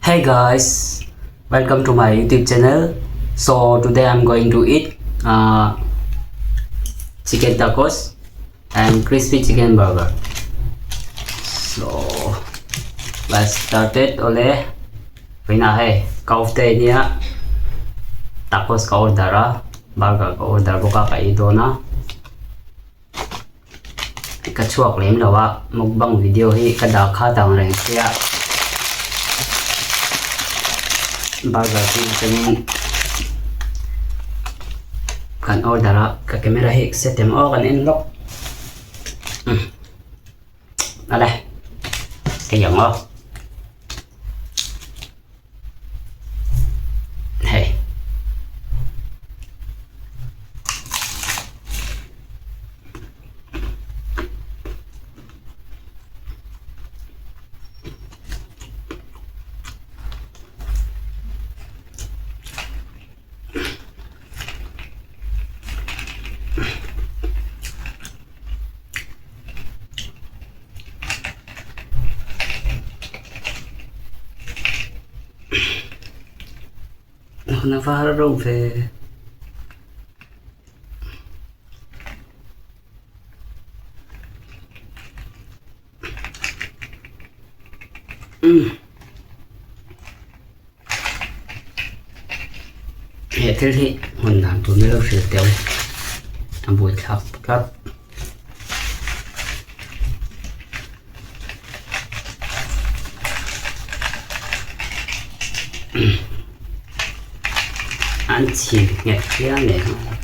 Hey guys, welcome to my YouTube channel. So today I'm going to eat uh, chicken tacos and crispy chicken burger. So let's start it. Ole, vina hei kaufte nia tacos ka order a burger ka order bawk a ka ei dawn a. Ka chhuak lem lo a, mukbang video hi ka dah khat ang reng sia. Burger hi atangin kan order a, ka camera hi set em aw kan en lawk. Awle, hei ang aw. Hei. Na var ro ve. He thil hi hmun dan tur nilo hrilh teu a buaithlak tlat. An chhim nghet phian leh nghal a.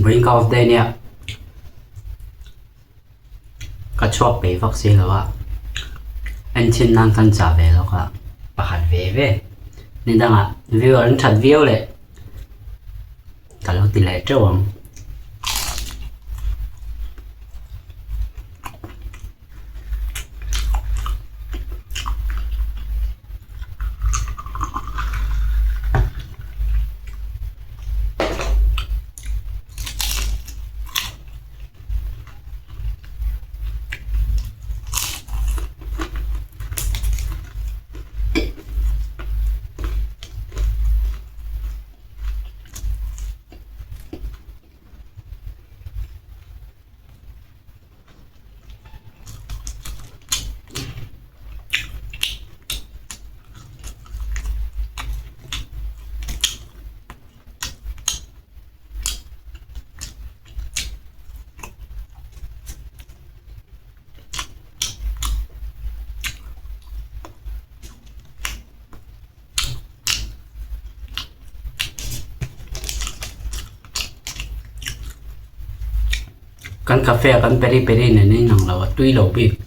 Brink of day nia ka chhuak peih vak si lo a en chhin nan kan chah ve lawk a pakhat ve ve ni dangah view an that viau leh ka lo ti leh teuh ang. Kan cafe a kan peri peri nen a inang lo a tui lo bik.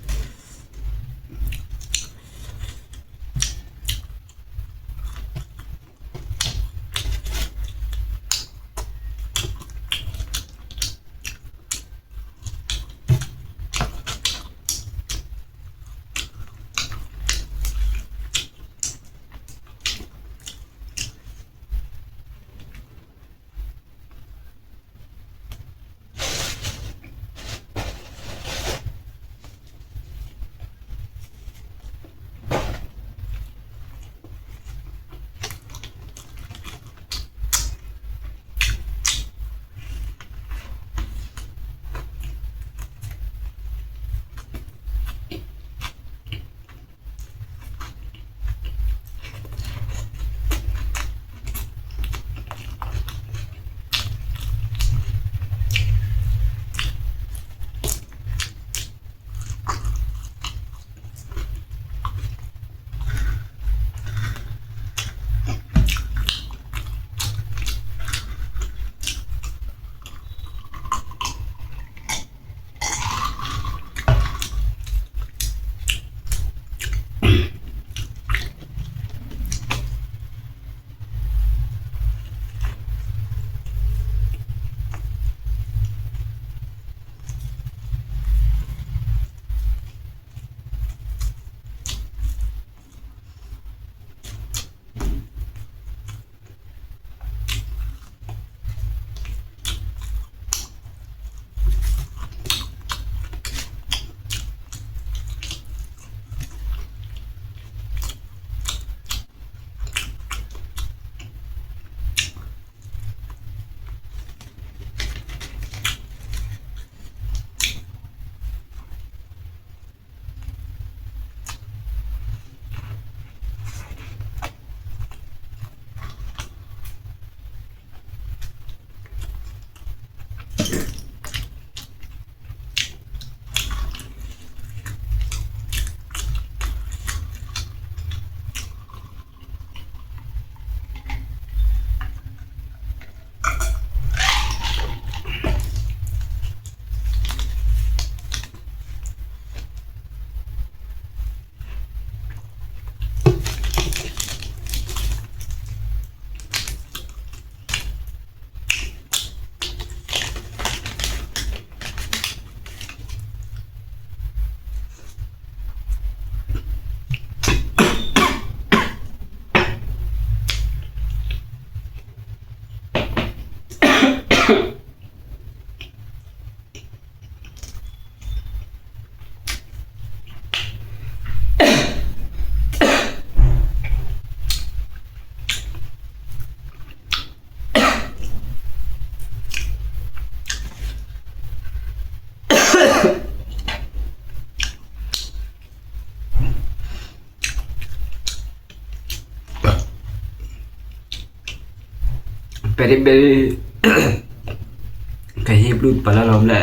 Peri peri ka hip lut palh alawm le.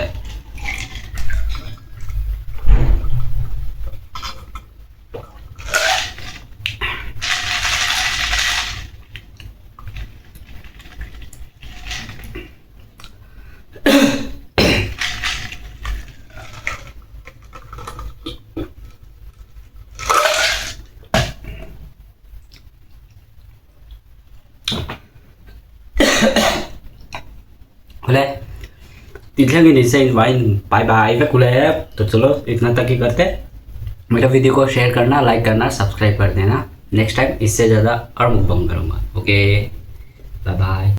बोले तिथले नीचे wine bye bye कुले तो चलो इतना तक ही करते। मेरा वीडियो को शेयर करना, लाइक करना, सब्सक्राइब कर देना। नेक्स्ट टाइम इससे ज़्यादा और मुकबंग करूँगा। Okay, bye bye.